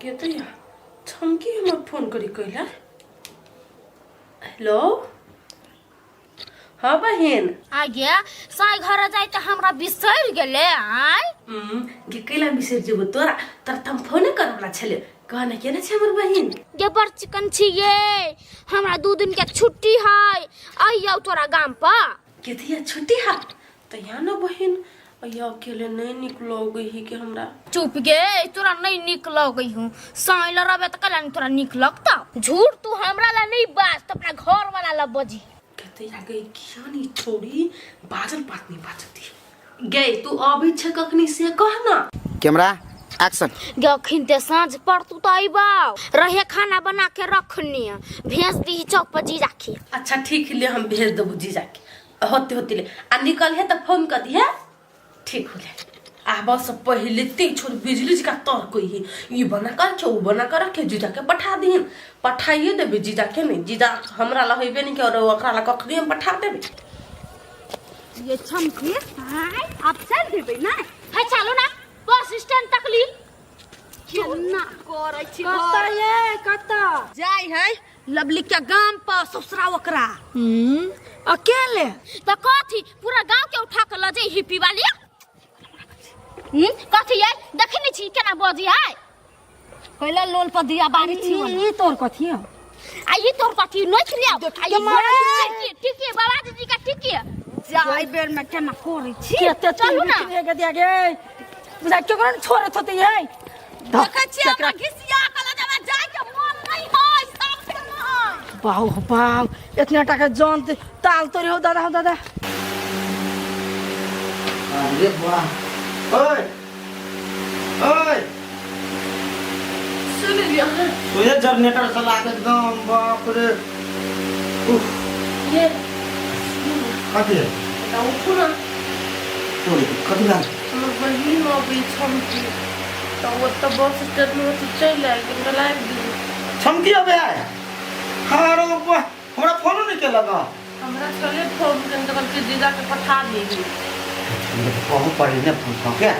गे तऽ या छमकी हमर फोन करी कैला। हेलो, हाँ बहिन। आ गे, साई घर जाय तऽ हमरा बिसरि गेलै आय। गे, कैला बिसरि जेबो तोरा? तोरा तऽ हम फोने करवला छलै। कह ने, केना छै हमर बहिन? गे, बड़ चिकन छी गे। हमरा 2 दिन के छुट्टी है, आइयौ तोरा गाम पर। के तऽ छुट्टी है तऽ यहाँ ने बहिन, अइया अकेले नहीं निक लगै है के हमरा। चुप गे, तोरा नहीं निक लगै हूँ। साई ल रहबे तऽ कैला नहीं तोरा निक लगता? झूठ तू हमरा ला नहीं बाज, तो अपना घर वाला ला बजी। कहते या गई, किया नहीं छोड़ी, बाजल बात नहीं बाजती। गई, तू अबै छै कखनी से कह ना। Camera action. गे, अखिन ते साँझ पड़तू तऽ अइबौ रहे, खाना बना के रखनी, भेज दीही चौक पर जीजा के। अच्छा ठीक ले, हम भेज देबू जीजा के। होते होते ले आ निकल है तऽ फोन कर दिहे। ठीक हो ले। आ बस पहले ते छोड़ बिजली जी का तर कोई ही ई बना कर रखे, उ बना कर रखे, जीजा के पठा दिहन। पठाइए देबे जीजा के। नहीं जीजा हमरा ला होइबे नहीं के और ओकरा ला कखनी हम पठा देबे। ये चमकी हाय, आप चल देबै ना? है, चलो ना बस स्टैंड तक ली। केना करै छी? कतऽ ये, कतऽ जाय है लवली के गाम पर ससुरा ओकरा। अकेले? तऽ कथी, पूरा गांव के उठा के ल जाई हिप्पी वाली? कथी ये, देखै नै छी केना बजी है? कैला लोल पर दिया बारी छी ओना। ई तोर कथी हौ? आ ई तोर कथी नै छलिया? आ ई मारे। ठीक है बाबा जी का, ठीक है। जाय बेर में केना करै छी। केते चलू ना। के दिया गे बुझा, केकरो ने छोड़े थोते है। देखै छियै, हमरा घिसिया के ल जाबै, जाय के मन नै है सब के नै। बाउ हो बाउ, इतना टाका जान ते ताल तोरे हो दादा, हो दादा। अरे वाह, ओए ओए। सुन लिया। ओए, जनरेटर से लाग एकदम, बाप रे, उफ। ये। कथी है? तऽ उठू ना। तोरी, कथी लाग? हमर बहिन अबै छमकी तऽ ओतऽ बस स्टैंड में ओतऽ चलि आयल, कनिका लाबि दियौ। छमकी अबे आय? हाँ रो वाह, हमरा फोनो नहीं केलक हँ। हमरा छलै फोन केने तऽ कहलकै जीजाके पठा दीही। हमरा तऽ कहू पड़े ने फोन कऽ के।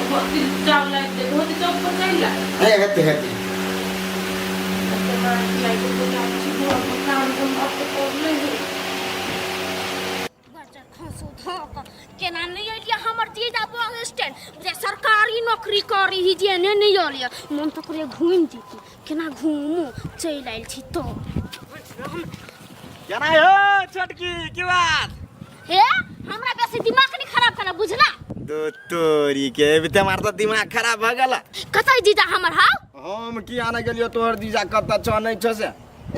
धोती चावल लाबि दे, धोती चौक पर चलि आयल। हे, हेतै हेतै। केना लाइट बुझाइ छी, घरमे काम धंधा तऽ करले है। बच्चा खसू धऽ कऽ केना नहि एलियै हमर जीजा बस स्टैंड जे सरकारी नौकरी करी ही जे ने नहि एलियै। मन तऽ करे घूमि जेती, केना घूमू? चलि आयल छी तो। केना हो छोटकी, की बात? हे, हमरा बेसी दिमाग नहीं खराब करना, बुझला? दो तोरी के बीते मार तऽ दिमाग खराब भऽ गेल। कतऽ जीजा हमर हाउ? हम की आने गेलियो तोहर जीजा कतऽ छौ नहि छौ से।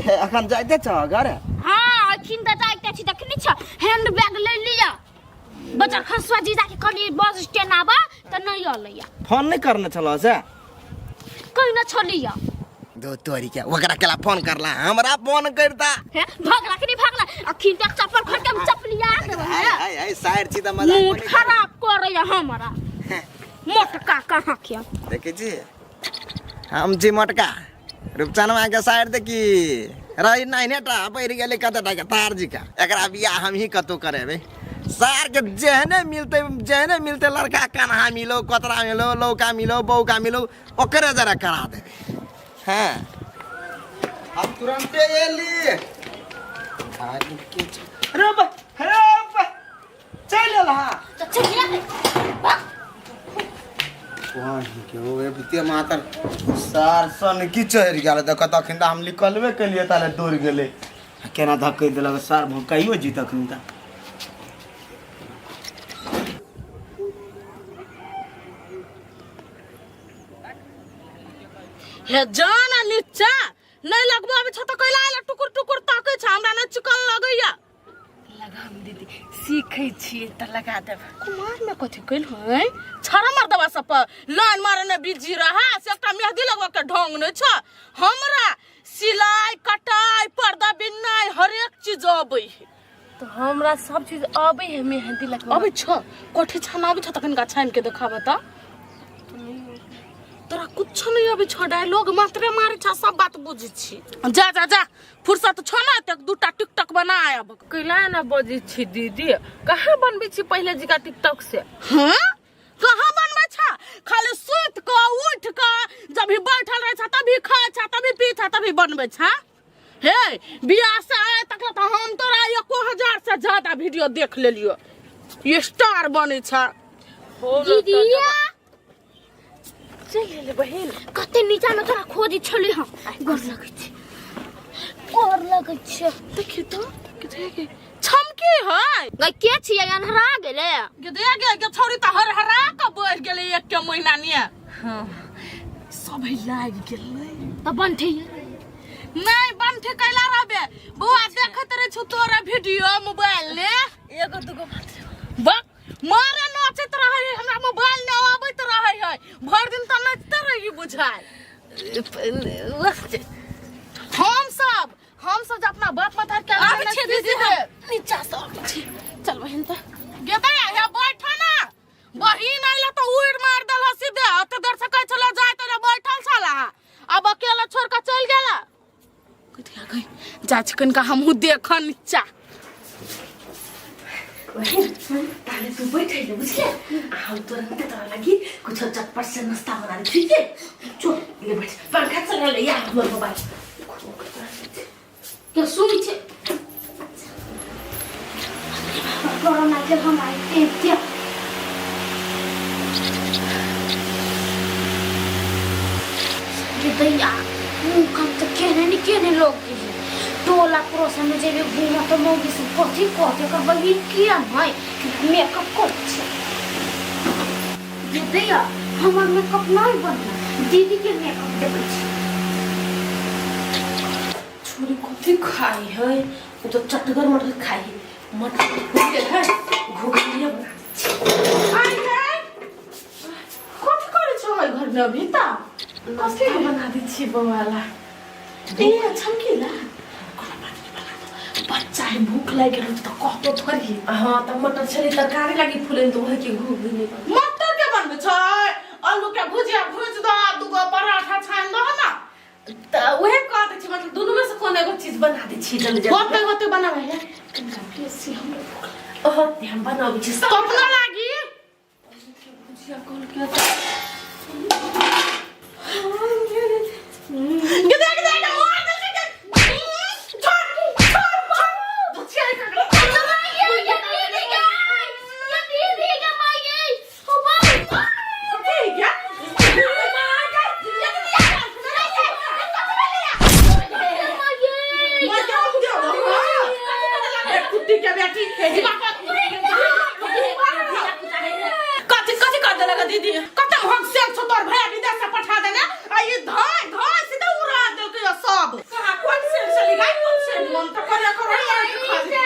हे, अखन जाइते छौ घर? हाँ, अखिन तऽ जाइते छी। देखनी छ, हैंड बैग ले लिअ। बच्चा खसुआ जीजा के कहलियै बस स्टैंड आबा तऽ नहि अलैया। फोन नहि करने छलौ से? कहीं न छलिया। दो तोरी के, ओकरा केला फोन करला, हमरा फोन करता। हे, भागला कि नहीं भागला? अखिन तक चप्पल खड़ के हम चपलिया देबै। हाय हाय हाय, साइड छी तऽ मजाक मूड नहि। खराब करैया हमरा मोटका कहाँ के। देखै छी, हम छी मोटका? रूपचनवा के साइड देखी रही नहीं टा पड़ि गेलै कते टा के तार जी का। एकरा बियाह हमही कतौ करेबै। सार के जेहने मिलते, जेहने मिलते लड़का, कन्हा मिलो, कोतरा मिलो, लौका मिलो, बौका मिलो, ओकरे जरा करा देबै। हाँ, हम तुरंते एली। अरे बा, अरे बा, चलि एल। हाँ। तऽ चलिया भाग। के मातर सार सन की चढ़ि गेल देख। तखन तऽ हम निकलबे केलियै ताले दौड़ गेलै। आ केना धक्कै देलक सार, भौकाइयो जी तखन तऽ। हे, जाना नीचा नहीं लगबो अबै छ तऽ कैला आयल टुकुर टुकुर ताकै छ? हमरा नहि चिकन लगैया। लगाम दीदी, सीखै छियै तऽ लगा देब। कुमार में कथी कैल है छड़ा मर्दवा सब पर लाइन मारे ने बिजी रहा, से एकटा मेहदी लगवा के ढंग नहीं छ। हमरा सिलाई कटाई पर्दा बिननाई हरेक चीज अबै है। तऽ हमरा सब चीज अबै है, मेहंदी लगवा अबै छ? कोठी छाना अबै छ? तऽ कनिका छानि के देखाब तऽ। तोरा कुछ नहीं अबै छ, डायलॉग मात्रे मारे छ, सब बात बुझै छी। जा जा जा, फुर्सत छ ना एतेक दूटा टिकटक बना आयब। कैला एना बजै छी दीदी? कहाँ बनबै छी पहिले जिका टिकटॉक से? हाँ, कहाँ बनबै छ? खाली सुति कऽ उठि कऽ जब भी बैठल रहै छह तभी खाइ छह तभी पी छह तभी बनबै छह हे बियाह से आए तक तऽ हम तोरा 1000 से ज्यादा वीडियो देख लेलियो ये स्टार बनै छह दीदिया चलि गेलै बहिन कते नीचा में तोरा खोज छली हम गोर लगै छै गोर लगै छै देखी तो के छमकी है गई के छियै अन्हरा गेलै गे दे गे गे छौरी तऽ हर हरा कऽ बढ़ि गेलै एक के महीना ने हाँ सब लागि गेलै तऽ बनठे नहि बनठे कैला रहबे बौआ देखैत रहै छौ तोरा वीडियो मोबाइल ने एगो दूगो मात्र बक मारे नाचैत रहै है हमरा मोबाइल ने आबैत रहै है भरि दिन तऽ नाचिते रही बुझाय हम सब हम सब जे अपना बाप मतार के आबै छियै दीदी हम नीचा से आबै छी चल बहिन तऽ गेदै हे बैठ ना बहिन आइला तऽ उड़ मार देल सीधे ओते देर से कहै छलै जाय तोरा बैठल छला अब अकेला छोड़ के चलि गेला कथी आ गई जा छी कनिका हमहूँ देखऽ नीचा बहिन ताले तू बैठ ले बुझले आ हम तुरंत तोरा लगी कुछ चटपट से नाश्ता बना दे ठीक है चल ले बैठ पंखा चला ले या हमर मोबाइल के सुन छै कोरोना के हम आइ एते गे दैया मुँह कम तऽ केने ने केने लोग के टोला पड़ोस में जेबे घूमऽ तऽ मौगी सब कथी कहते एकर बहिन किया नहि मेकअप करै छै गे दैया हमर मेकअप नहि बनल दीदी के मेकअप देखै छी छोरी कथी खाई है उ तो चटगर मटर खाई है मटर भूल है घुघनी बना दै छी। आइ हे कथी करै छौ ओहि घरमे अभी तऽ नाश्ता बना दै छियै बौआ ला ए छमकीला कोनो बात नहि बना दो बच्चा है भूख लागि गेल तऽ कहतो थोड़ी हाँ तऽ मटर छलै तरकारी लागी फूले तऽ वही के घुघनी बना मटर के बनबै छै आलू के भुजिया भुज दो दूगो पराठा छानि दो ना तऽ उहे कह दै छी मतलब दुनू में से कोन एगो चीज बना दै छी जल्दी जल्दी होते होते बनाबै है कनिका बेसी हमरो भूख लागल ओहो हम बनाबै छी सब कतना लागी भुजिया कहलकै गे देख देख मार देलकै गे। छोड़ छोड़ छोड़ दुचिया ककरो ठीक है कुत्ती के बेटी कथी कथी कर देलक दीदी कते हम से छो तोर भैया विदेश से पठा देने आ ई धाय धाय सीधे उड़ा देलकै ये सब कहाँ कोन से चली गई कोन से मन त करे करे मार के खा दे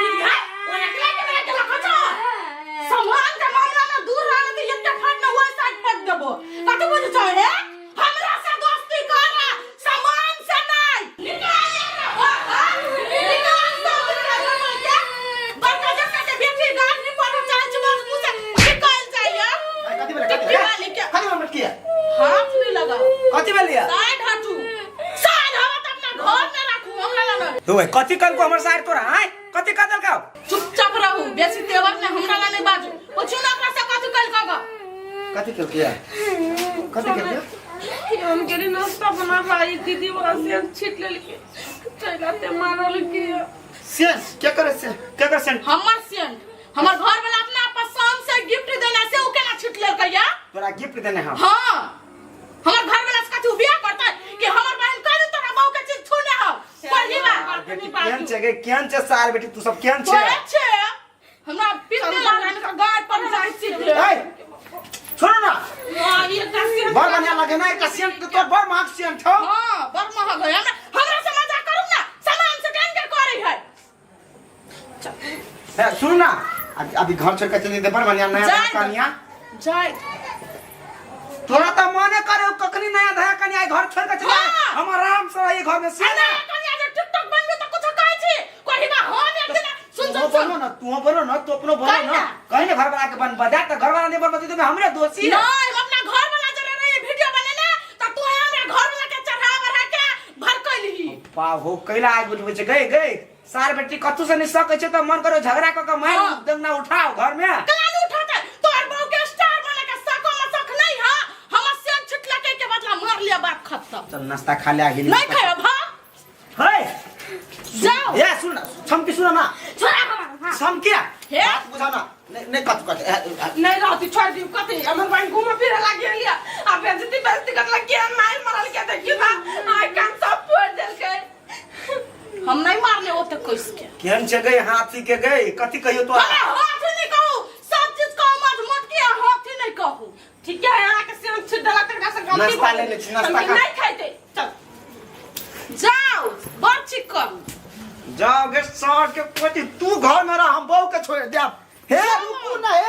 दीदी है ओना के के के लखो छ सामान के मामला में दूर रहने तो एकटा फाट न ओइ साइड फेंक देबो कथी बुझै छ हे हमरा से दोस्ती कर सामान से नहीं निकाल एकरा बाहर निकाल सब एकरा घर के बड़का जक्का के बेटी गाड़ नहीं पड़ो चाहे छै बस मुंह से निकल जाइए कथी भेलै टिक्की वाली के कथी भेलै किया हाथ नहीं लगाओ कथी भेल या साइड हटू साइड हवा तो अपना घर में राखू हमरा लग तो कथी कल को हमर सार तोरा आय कथी कह देलकौ चुपचाप रहू बेसी तेवर में हमरा ला नहीं बाजू पूछू ना ओकरा से कथी कल कग कथी केल किया कथी केल किया हम गेली नाश्ता बना भाई दीदी वहाँ से छीट लेलके चलाते मारल के से क्या करे से के कर सेंट हमर सेंट हमर घर वाला अपना पसंद से गिफ्ट देला से उ केना छीट लेलकै या तोरा गिफ्ट देने हम हां हमर घर वाला से कथी उ बियाह करतै कि हमर बहन कह दे तोरा बहू के चीज छूने हो पढ़ी बा बेटी केहन छै गे केहन छै सार बेटी तू सब केहन छै तोरे छे हमरा पित्ते लागल का गाड़ पर जाइ छी ए छोड़ ना हां ये का सेंट बड़ बढ़िया लगे ना एकटा सेंट तो तोर बड़ महग सेंट हौ हां बड़ महग है हमरा हमरा से मजाक करू ना सामान से केन के करे है ए, सुन ना अभी अभी घर छोड़ के चली दे बड़ बढ़िया नया जाय नया कनिया जाय तोरा तो मने करे कखनी नया धया कनिया घर छोड़ के चले हाँ। हम आराम से रही घर में से अरे कनिया जे टिकटॉक बनबे त कुछ कहै छी कही बा हम एक दिन सुन तू सुन सुन बोलो ना तू बोलो ना तू अपनो बोलो कही ना ना। कहीं ना घर वाला के बन बजा त घर वाला नहीं बन बजा तो हमरे दोषी है नहीं हम अपना घर वाला जरे रही वीडियो बनेने त तू हमरा घर वाला के चढ़ा बढ़ा के भड़कैलही बाहो कैला आग उठबै छै गई गई सार बेटी कतू से नहीं सकै छै त मन करो झगड़ा क के मार हाँ। दंगना उठाओ घर में कलान उठाते तोहर बहू के स्टार तऽ चल नाश्ता खा ले आ गेली नहीं खायब हाँ हे जाओ ए सुन ना छमकी सुन ना छोड़ा हमार हाथ। छमकी हे? बात बुझा ना नहीं नहीं कत कत नहीं रहती छोड़ दी कथी हमर बहन घूम फिरे लागी लिया आ बेइज्जती बेइज्जती कर लगी मार मरल के देखी ना आई कान सब फोड़ देलकै हम नहीं मारले ओते कइस के केहन छै गई हाथी के गई कथी कहियो तो अरे हाथी नहीं कहू सब चीज कहू मत मोटकी आ हाथी नहीं कहू ठीक है यहाँ के सिर छिड़ डाला तक से गलती नाश्ता लेने छी, नाश्ता हम खा। नहीं खाइते चल जाओ बड़ चिकन जाओ गे सार के पति तू घर में रह हम बहू के छोड़ देब हे रुकू ना हे